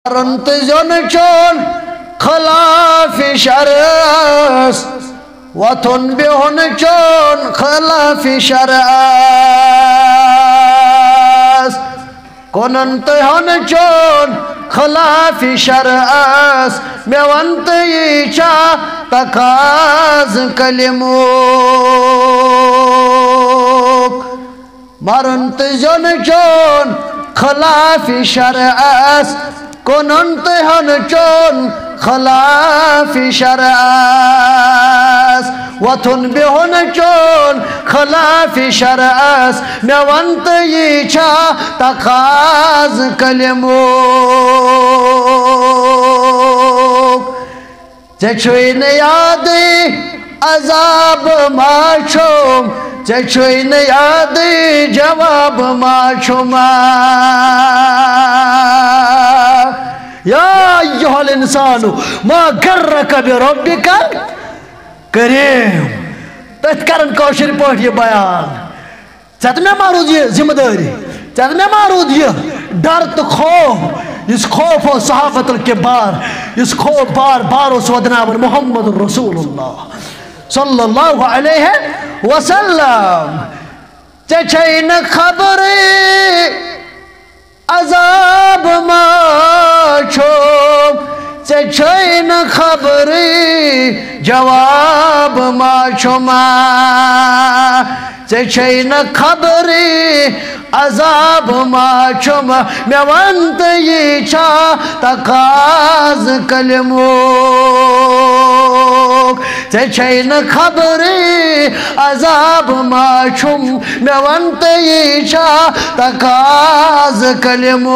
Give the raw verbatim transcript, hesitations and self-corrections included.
پرُن تہٕ زیُن چون خلاف شرعس، وۄتھُن بِہُن چون خلاف شرعس، کٕنُن تہٕ ہیوٚن چون خلاف شرعس۔ مےٚ وَن تہٕ، یی چھا تقاضہٕ کلمُک؟ پرُن تہٕ زیُن چون خلاف شرعس، کٕنُن تہٕ ہیوٚن چون خلاف شرعس، وۄتھُن بِہُن چون خلاف شرعس۔ مےٚ وَن تہٕ، یی چھا تقاضہٕ کلمُک؟ ژےٚ چھُے نہٕ یادٕے عذاب ما چھُم، ژےٚ چھُے نہٕ یادٕے جواب ما چھُم۔ یا ایھا الانسان ما غرک بربک الکریم۔ تٔتھۍ کرن کٲشِر پٲٹھۍ یہِ بیان۔ ژےٚ تہٕ مےٚ ما روٗد یہِ ذمہٕ دٲری؟ ژےٚ تہٕ مےٚ ما روٗد یہِ ڈر تہٕ خوف؟ یُس خوف اوس صحابت الکبار، یُس خوف بار بار اوس ودناوان محمد رسول اللہ صلی اللہ علیہ وسلم۔ ژےٚ چھے نہٕ خبرٕے عذاب ما چھُم، ژےٚ چھے نہٕ خبرٕے جواب ما چھُم۔ ژےٚ چھے نہٕ خبرٕے عذاب ما چھُم۔ مےٚ وَن تہٕ، یی چھا تقاضہٕ کلمُک؟ ژےٚ چھے نہٕ خبرٕے عذاب ما چھُم۔ مےٚ وَن تہٕ، یی چھا تقاضہٕ کلمُک؟